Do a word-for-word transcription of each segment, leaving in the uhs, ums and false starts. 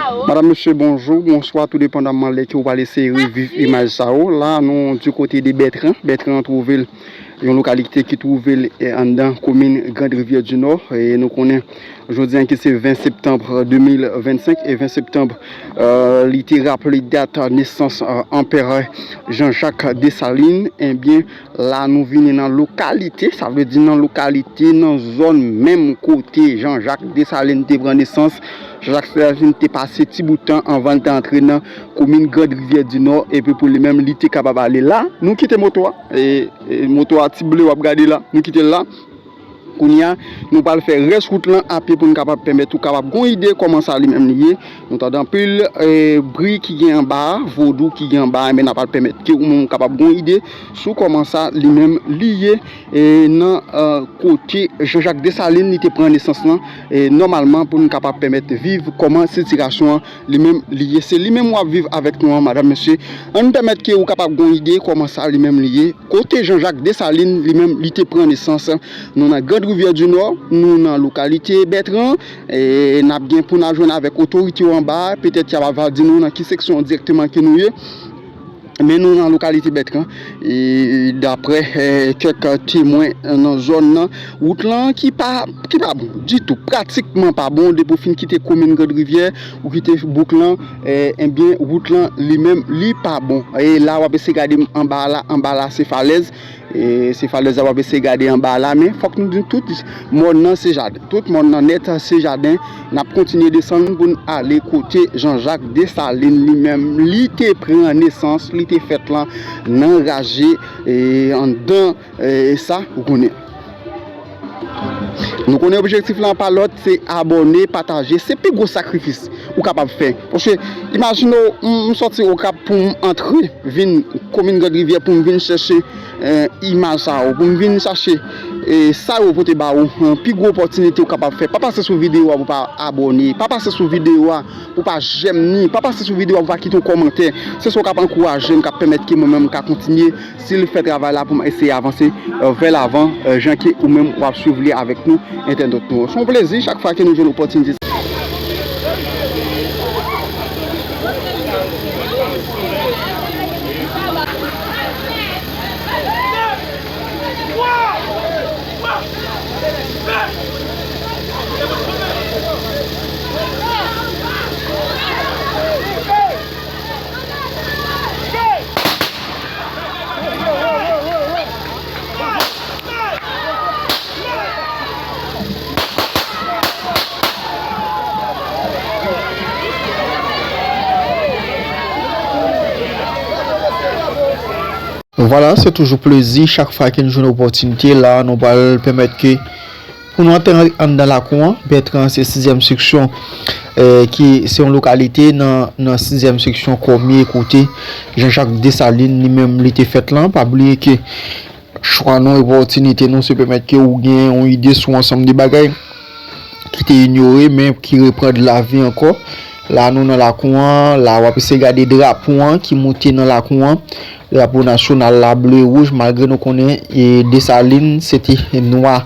Madam, mesye, bonjou, bonswa, tou depandaman lè ke w pral eseye reviv imaj sa yo. La, nou du kote de Bètran. Bètran an twouve l yon lokalite ki twouve l, eh, anndan komin Grand Rivière du Nord. E nou konnen jodi an ki se ven septanm de mil vennsenk e ven septanm, eh, li te raple dat nesans, eh, Anperè Jean-Jacques Dessalines. Ebyen, la nou vini nan lokalite, sa vle di nan lokalite, nan zòn menm kote Jean-Jacques Dessalines te pran nesans. Jean-Jacques Dessalines te pase ti bout tan anvan l te antre nan komin Grand Rivière du Nord, epi pou li menm, li te kapab ale la. Nou kite moto a, e, e moto a ti ble w ap gade la, nou kite l la. Kounye a, nou pral fè rès wout lan a pye pou n kapab pèmèt ou kapab gon ide kòman sa li menm li ye. Nou tande anpil, e, bri ki gen anba a, vodou ki gen anba a, men n a pral pèmèt ke ou menm ou kapab gon ide sou kòman sa li menm li ye, e, nan, e, kote Jean-Jacques Dessalines li te pran nesans lan, e, nòmalman pou n kapab pèmèt viv kòman sitiyasyon an li menm li ye. Se li menm w ap viv avèk nou an, madanm, mesye. Ann pèmèt ke ou kapab gon ide kòman sa li menm li ye. Kote Jean-Jacques Dessalines, li menm, li te pran nesans. Nou nan Grand Rivière du Nord, nou nan lokalite Bètran, e n ap gen pou n al jwenn avèk otorite yo anba a, petèt y ap va di nou nan ki seksyon dirèkteman ke nou ye. Men nou nan lokalite Bètran, e daprè, e, kèk temwen nan zòn nan, wout lan ki pa, ki pa bon ditou, pratikman pa bon, depi w fin kite komin Grand Rivière, ou kite bouk lan, e, ebyen, wout lan li menm, li pa bon. E la, w ap eseye gade m anba la, anba la, se falèz. E se falèz la w ap eseye gade anba la, men fòk nou di tout mòn nan se jaden. Tout mòn nan nèt se jaden. N ap kontinye desann pou n ale kote Jean-Jacques Dessalines li menm, li te pran nesans, li te fèt lan nan raje, e, anndan, e, sa, ou konnen. Nou konnen objektif lan pa lòt, se abòne, pataje. Se pi gwo sakrifis ou kapab fè. Paske, imajine w, m, m sòti Okap pou m antre, vin komin Grand Rivière, pou m vin chèche, eh, imaj sa yo, pou m vin chache, eh, sa yo pote ba ou, eh, pi gwo opòtinite ou kapab fè. Pa pase sou videyo a pou pa abòne. Pa pase sou videyo a pou pa jèm ni. Pa pase sou videyo a pou pa kite yon kòmantè. Se sa w k ap ankouraje m, k ap pèmèt ke mwen menm m ka kontinye still fè travay la pou m eseye avanse, eh, vè lavan, eh, jan ke ou menm w ap swiv li avèk nou, entènot nou. Se yon plezi chak fwa ke nou jwenn opòtinite. Vwala, se toujou plezi chak fwa ke n jwenn opòtinite la, nou pral pèmèt ke pou nou antre anndan lakou an. Bètran se sizyèm seksyon, eh, ki se yon lokalite nan, nan sizyèm seksyon Kòmye kote Jean-Jacques Dessalines li menm li te fèt lan. Pa bliye ke chwa nou, opòtinite nou, se pèmèt ke ou gen yon ide sou ansanm de bagay ki te inyore, men ki reprann lavi ankò. La, nou nan lakou an, la, w ap eseye gade drapo an ki moute nan lakou an. Drapo nasyonal la, ble, wouj, malgre nou konnen, e, Desalin, se te nwa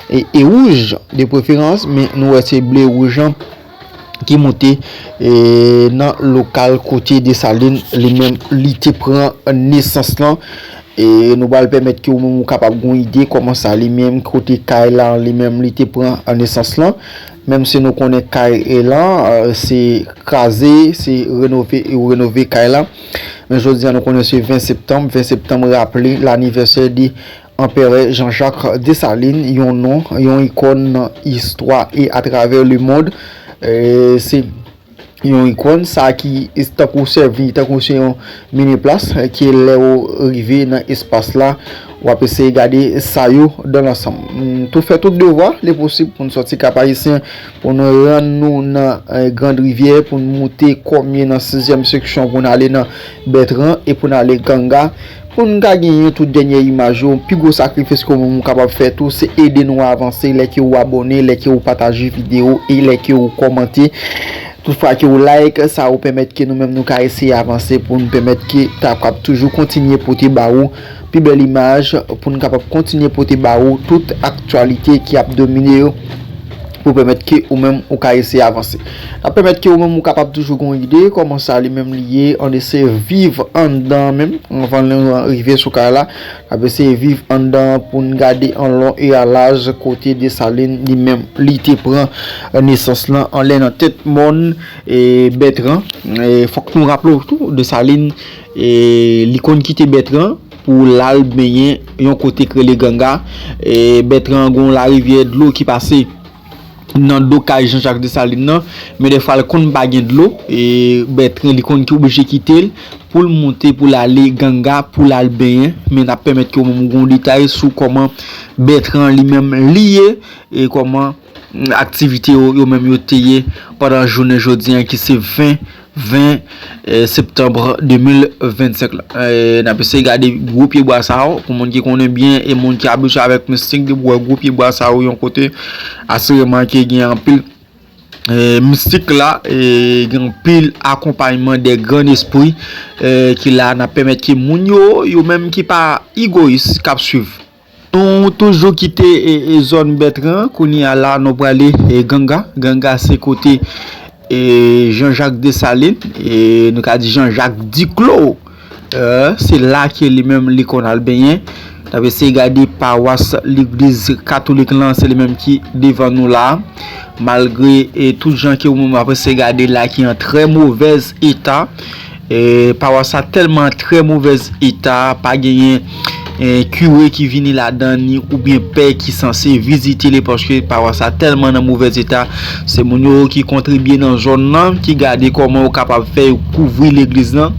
e, e wouj, de preferans, men nou wè se ble, wouj an ki moute, e, nan lokal kote Desalin, li menm, li te pran nesans lan. E nou pral pèmèt ke ou menm ou kapab gon ide kòman sa li menm kote kay la li menm li te pran nesans lan. Menm si nou konnen kay e lan, eh, se kraze, se renove, yo renove kay la. Men jodi a nou konnen se ven septanm, ven septanm raple lanivèsè de Anperè Jean-Jacques Dessalines, yon non, yon ikòn nan istwa e atravè lemonn. Eh, se yon ikòn, sa ki tankou sèvi, tankou se yon mini plas, eh, ke lè ou rive nan espas la, w ap eseye gade sa yo dan lansanm. Mm, tou fè tout devwa, li posib pou n sòti Kap Ayisyen, pou n rann nou nan, eh, Grand Rivière, pou n moute Kòmye nan sizyèm seksyon, pou n ale nan Bètran e pou n ale Ganga. Pou n ka genyen tout dènye imaj yo, pi gwo sakrifis ke w menm ou kapab fè tou, se ede nou avanse, lè ke w abòne, lè ke w pataje videyo e lè ke w kòmante. Toutfwa ke w like, sa ou pèmèt ke nou menm nou ka eseye avanse pou n pèmèt ke ta kab toujou kontinye pote ba ou pi bèl imaj, pou n kapab kontinye pote ba ou tout aktyalite ki ap domine yo. pou pèmèt ke ou menm ou ka eseye avanse. N ap pèmèt ke ou menm ou kapab toujou gen yon ide kòman sa li menm li ye, ann eseye viv anndan menm, anvan nou rive sou kay la, n ap eseye viv anndan pou n gade an lon e a laj kote Desalin li menm li te pran nesans lan anlè nan tèt mòn, e, Bètran. E, fòk nou raple w tou, Desalin, e, li konn kite Bètran pou l al benyen yon kote k rele Ganga. E, Bètran gon larivyè dlo ki pase nan do kay Jean Jacques Dessalines nan, men dèfwa l konn pa gen dlo, e Bètran li konn ki oblije kite l pou l monte, pou l ale Ganga, pou l al benyen, men n ap pèmèt ke w menm ou gon detay sou kòman Bètran li menm li ye, e kòman, mm, aktivite yo, yo menm yo te ye pandan jounen jodi an ki se ven, ven, eh, septanm de mil vennsenk la. Eh, n ap eseye gade gwo pyebwa sa yo, pou moun ki konnen byen e moun ki abitye avèk mistik, depi w wè gwo pyebwa sa yo yon kote, asireman ke gen anpil, eh, mistik la, e gen anpil akonpayman de gran espri, eh, ki la, n ap pèmèt ke moun yo, yo menm ki pa egoyis, k ap swiv. Nou toujou kite, e, e, zòn Bètran, kounye a la nou prale, e, Ganga. Ganga se kote, e, Jean Jacques Dessalines, e, nou ka di Jean Jacques Duclos. E, se la ke li menm li konn al benyen. N ap eseye gade pawas legliz katolik lan, se li menm ki devan nou la. Malgre, e, tout jan ke ou menm w ap eseye gade la ki an trè movèz eta. E, pawas sa tèlman trè movèz eta, pa genyen, e, kire ki vini ladan ni oubyen pè ki sanse vizite li, paske pawas sa tèlman nan movèz eta. Se moun yo ki kontribye nan zòn nan, ki gade kòman yo kapab fè yo kouvri legliz lan.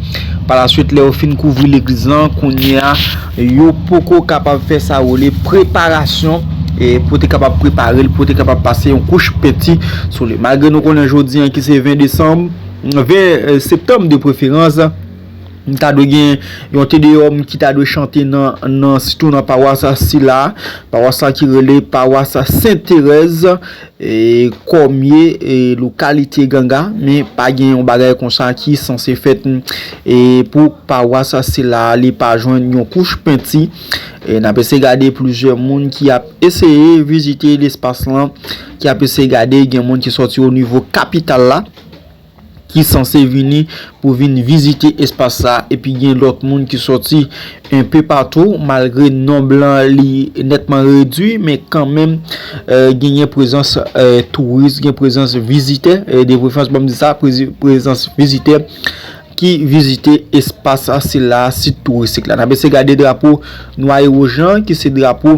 Palaswit, lè yo fin kouvri legliz lan, kounye a, yo poko kapab fè sa yo rele preparasyon, e, pou te kapab prepare l, pou te kapab pase yon kouch penti sou li. Malgre nou konnen jodi an ki se ven desanm, ven, eh, septanm de preferans, ta dwe gen yon Te Deum ki ta dwe chante nan, nan, sitou nan pawas sila, pawas sa ki rele pawas Sent Terèz, e, Kòmye, e, lokalite Ganga, men pa gen yon bagay konsa ki sanse fèt, e, pou pawas sila, li pa jwenn yon kouch penti. E, n ap eseye gade plizyè moun ki ap eseye vizite lespas lan, ki ap eseye gade, gen moun ki sòti o nivo kapital la, ki sanse vini pou vin vizite espas sa, epi gen lòt moun ki sòti enpe patou, malgre nonb lan li nètman redwi, men kanmenm, eh, genyen prezans, eh, touris, gen prezans vizitè, eh, de preferans, ban m di sa, prezi-, prezans vizitè ki vizite espas sila, sit touristik la. N ap eseye gade drapo nwa e wouj lan, ki se drapo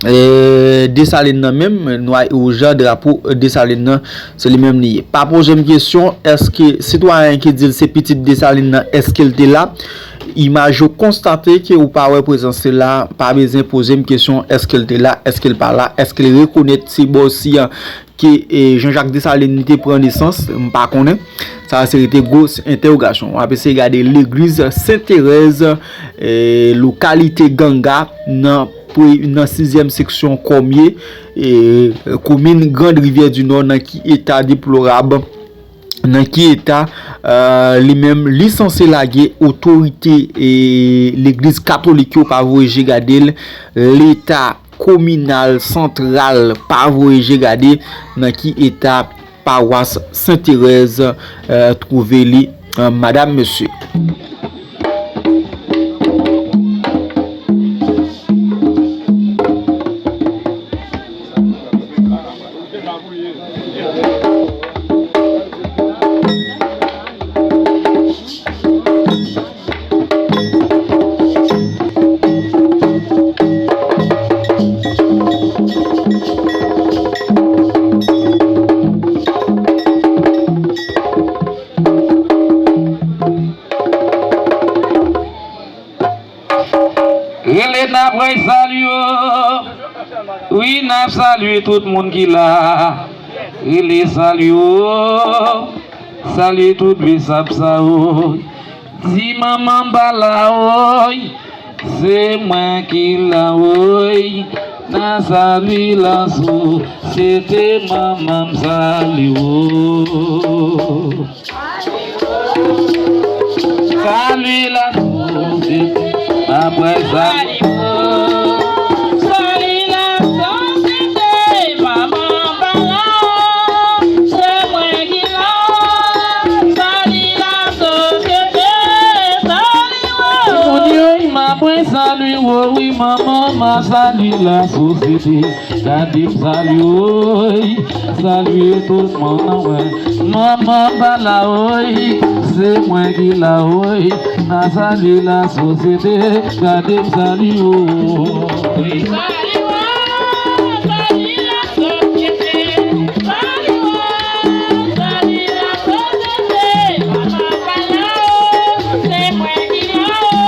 eh, Desalin nan menm, nwa e wouj la, drapo Desalin nan, se li menm li ye. Pa poze m kesyon, èske sitwayen ki di l se pitit Desalin nan, èske l te la? Imaj yo konstate ke ou pa wè prezans li la, pa bezwen poze m kesyon, èske l te la, èske l pa la, èske l rekonèt se bò si an ke, eh, Jean Jacques Dessalines li te pran nesans, m pa konnen. Sa se rete gwo entèwogasyon. W ap eseye gade legliz Sent Terèz, eh, lokalite Ganga, nan pre-, nan sizyèm seksyon Kòmye, e, komin Grand Rivière du Nord, nan ki eta deplorab, nan ki eta, eh, li menm, li sanse lage otorite, e, legliz katolik yo pa voye je gade l, leta kominal santral pa voye je gade nan ki eta pawas Sent Terèz, eh, twouve li, eh, madanm, mesye. Rele n ap rele salye w. Wi, n ap salye tout moun ki la. Rele salye w. Salye tout Besap sa, woy. Di manman m pa la, woy. Se mwen ki la, woy. Nan salye la sou. Se te manman m salye w. Salye la sosyete, apre salye. Salye la sosyete, manman pa Wi, manman, m a salye lasosyete. Gade m salye, woy, salye tout moun nan mwen. Manman pa la, woy, se mwen ki la, woy. M a salye lasosyete. Gade m salye, woy. Salye, woy, salye lasosyete. Salye, woy, salye lasosyete. Manman pa la, o, se mwen ki la, o.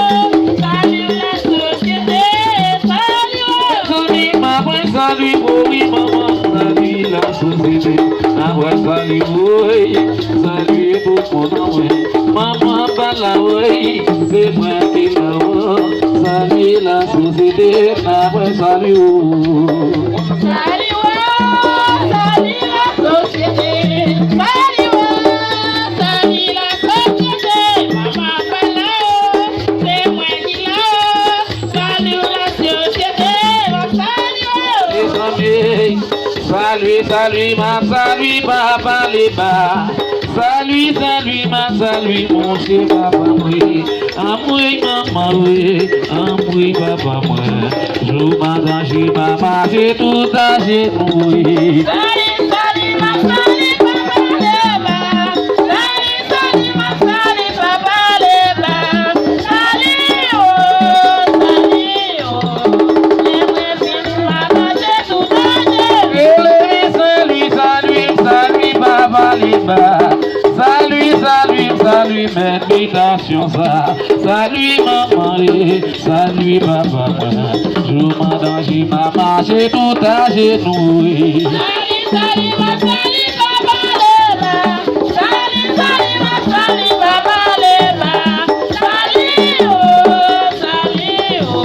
Salye lasosyete. Salye, woy. Salye, m apral salye, woy, manman, salye lasosyete. M apral salye, woy, salye tout moun nan mwen. Manman pa la, woy, se mwen ki la, o. Salye lasosyete, m apral salye, o. Salye, o, salye lasosyete. Salye, o, salye lasosyete. Manman pa la, o, se mwen ki la, o. Salye lasosyete, m ap salye, o. Mezanmi, salye, salye, m ap salye Papa Leba. Salye, salye, m ap salye monchè papa mwen. Anmwey manman wi, anmwey papa mwen. Jou m an danje, m ap mache tout ajenou wi. Salye, salye, m ap salye Papa Leba. Salye, salye, m ap salye Papa Leba. Salye, o, salye, o. Lè mwen vini, m ap mache tout ajenou. Rele m salye, salye, m salye Papa Leba. Salye, salye, m salye mèt bitasyon sa. Salye manman e, salye papa mwen. Jou m an danje, m ap mache tout ajenou e. Salye, salye, m ap salye Papa Leba. Salye, salye, m ap salye Papa Leba. Salye, o, salye, o.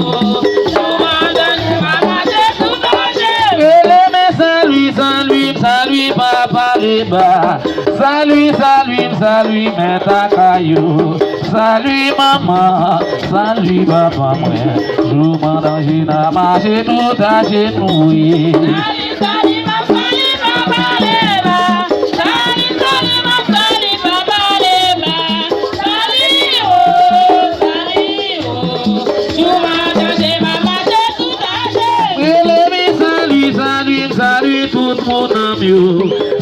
Jou m an danje, m ap mache tout ajenou. Rele m salye, salye, m salye Papa Leba. Salye, salye, m salye mèt Akayou. Salye manman, salye papa mwen. Jou m an danje, n a mache tout ajenou e. Salye, salye, m ap salye Papa Leba. Salye, salye, m ap salye Papa Leba. Salye, o, salye, o. Jou m an danje, m ap mache tout ajenou. Rele m salye, salye, m salye tout moun nan m yo.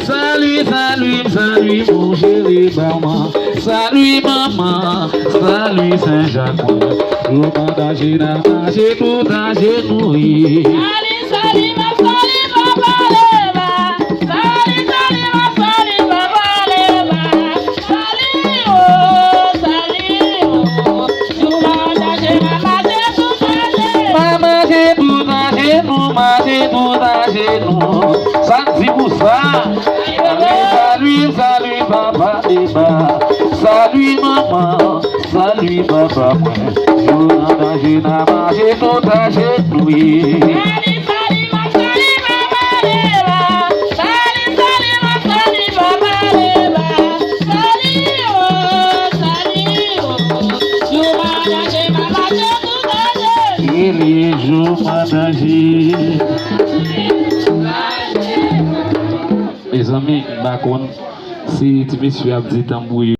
Salye, salye, m salye monchè Leba mwen. Salye manman, salye Senjak mwen. Jou m an danje, n a mache tout ajenou e. Salye, salye, m ap salye Papa Leba. Salye, salye, m ap salye Papa Leba. Salye, o, salye, o. Jou m an danje, m ap mache tout ajenou. M ap mache tout ajenou, mache tout ajenou. Sa n di pou sa? Salye, salye, salye Papa Leba. Salye manman, salye papa mwen. Jou m an danje, n a mache tout ajenou e. Salye, salye, m ap salye Papa Leba. Salye, salye, m ap salye Papa Leba. Salye, o, salye, o. Jou m an danje, m ap mache tout ajenou. Rele jou m an danje. Mezanmi, m pa konn si ti mesye ap di tanbou yo.